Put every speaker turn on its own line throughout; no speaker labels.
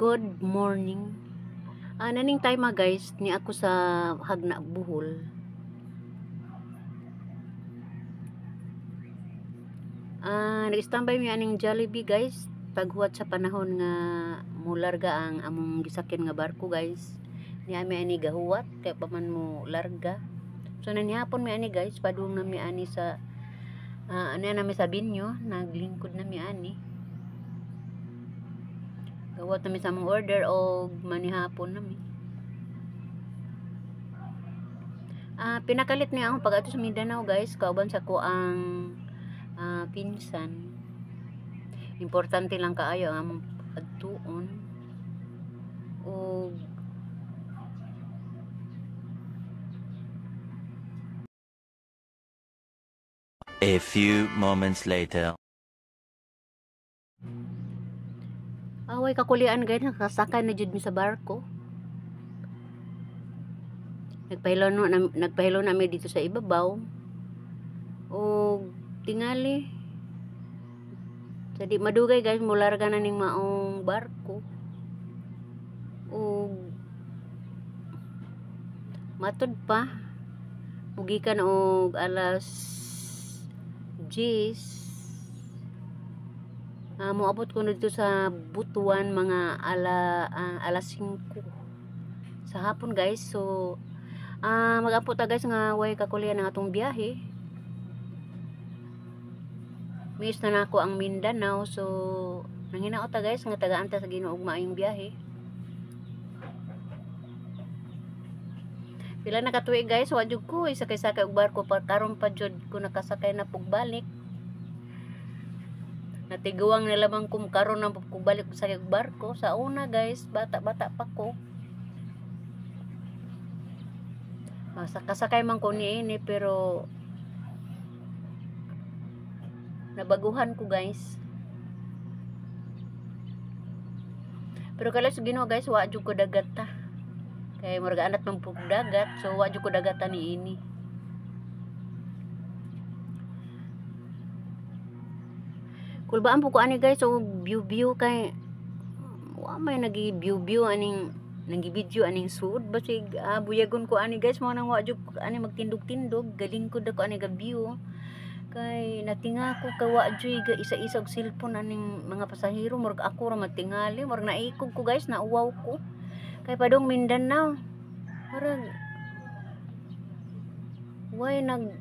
Good morning. Naning time guys, ni ako sa Hagna, Bohol. Nag-standby mi aning Jollibee, guys. Paghuwat sa panahon nga mularga ang among gisakyan nga barko, guys. Ni ami ani gahuwat kay pa man mo larga. So nanihapon mi ani, guys, padung na mi ani sa ano na mi sa Binyo, naglingkod na mi ani. Gahuwat na mi sa among order og manihapon na mi. Pinakalit niya akong pag-adto sa Mindanao, guys, kauban sa ko ang pinsan. Importante lang kaayo ang among adtuon. Og
A few moments later.
Away kakulian, guys, nakasakay na jud mi sa barko. Nagpahilo na, nagpahilo na mi dito sa ibabaw. Og tingali sa di madugay, guys, mularga na ning maong barko. Og matud pa mugikan og alas 10. Moabot ko na dito sa Butuan mga alas 5 sa hapon, guys. So mag-ampo ta, guys, nga way kakulian ang atong biyahe. Miss na nako ang Mindanao, so nanghinaot ta, guys, nga tagaan ta sa Ginoo og maayong biyahe. Pila na ka tuig, guys, wa jud ko isakay-sakay og barko pa, karon pa jud ko nakasakay na pugbalik. Natiguang na lamang kum karon na ko balik og sakay og barko. Sa una, guys, bata-bata pa ko. Kasakay man ko niini pero nabaguhan ko, guys. Pero kalas sa Ginoo, guys, wa jud ko dagat ta. Kay murag anat man pug dagat, so wa jud ko dagatan niini. Kulbaan po ko ani, guys, og view view kay wa may nagi view view aning nagi video aning sud basig buyagon ko ani, guys, mo nang wa jud ko ani magtindog-tindog, galingkod ako ani ga view kay natinga ko kay wa juy ga isa-isa og cellphone aning mga pasahero, murag ako ra matingali, murag naikog ko, guys, nauwaw ko kay padung Mindanao murag way nag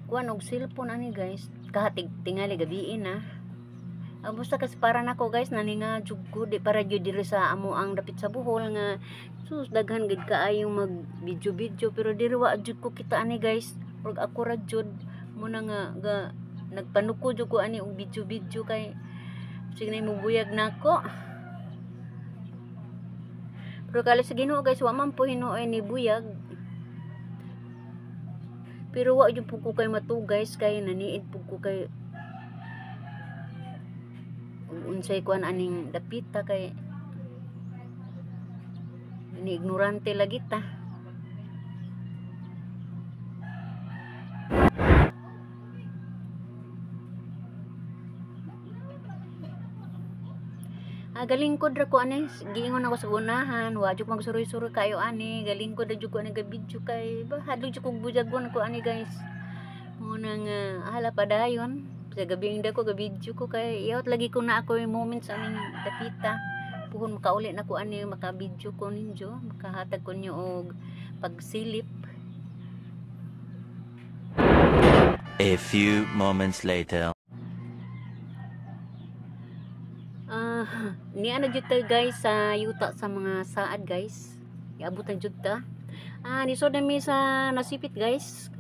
kuan og cellphone ani, guys, kahatig tingali gabii na. Basta kasi para nako, guys, naninga jud ko, di para jud diri sa amo ang dapit sa Bohol nga sus daghan gid kaayong mag video video, pero diri wa jud ko kita ani, guys, murag ako ra jud mo na nga ga nagpanuko jud ko ani og video video kay sige na mubuyag nako. Pero kala sa Ginoo, guys, wa man po hinuoy ni buyag, pero wa jud po ko kay matu, guys, kay naniid po ko kay unsay kuan aning dapita kay ni ignorante lagi ta. Galingkod ra ko ani, giingon ako sa unahan, wa jud magsuroy-suroy kayo ani, galingkod ra jud ko ani gabidyo kay ba hadlok jud kog bujagon ko ani, guys. Mo nang hala padayon sa gabi ko gabidyo ko kay iyot lagi ko na ako yung moments aning dapita. Puhon makauli na ko ani, makabidyo ko ninyo, makahatag ko ninyo og pagsilip.
A few moments later.
Niya na jud ta, guys, sa yuta sa mga saad, guys. Iabot na jud ta. Nisod na mi sa Nasipit, guys.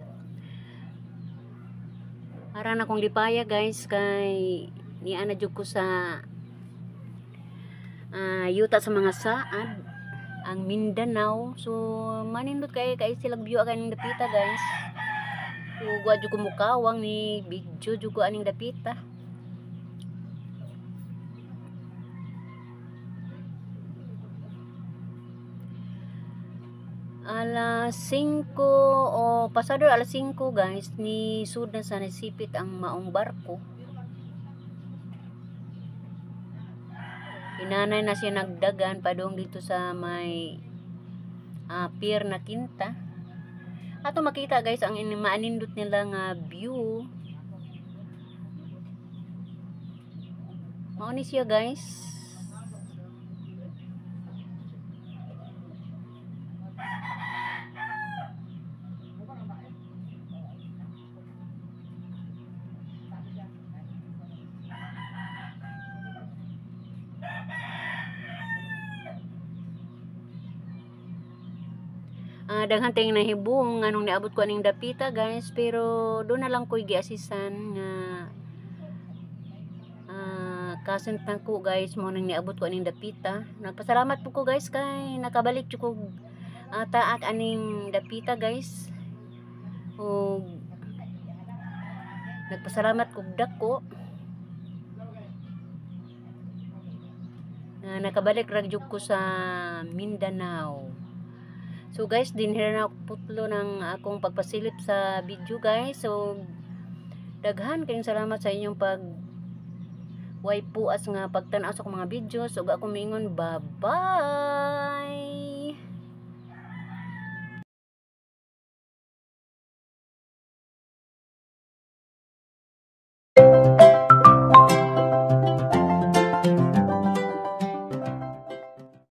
Para na kong lipaya, guys, kay niya na jud ko sa yuta sa mga saad ang Mindanao. So manindot kay kay sila view kaning dapita, guys. Ug wa jud ko mukawang ni video jud ko aning dapita. Alas 5 o pasado alas 5, guys, ni sud na sa Nasipit ang maong barko. Hinanay na siya nagdagan padung dito sa may pier na Quinta. Ato makita, guys, ang maanindot nila nga view. Mao ni siya, guys. Daghan tayong nahibong nganong niabot ko aning dapita, guys, pero doon na lang ko'y giasisan nga cousin na ko, guys, mo nang niabot ko aning dapita. Nagpasalamat po ko, guys, kay nakabalik jud ko taak aning dapita, guys, ug nagpasalamat kog dako nga nakabalik ra jud ko sa Mindanao. So guys, dinhi na ako putlo ng akong pagpasilip sa video, guys. So daghan kayong salamat sa inyong pag way puas nga pagtan-aw sa akong mga videos. Ug ako mingon, bye-bye.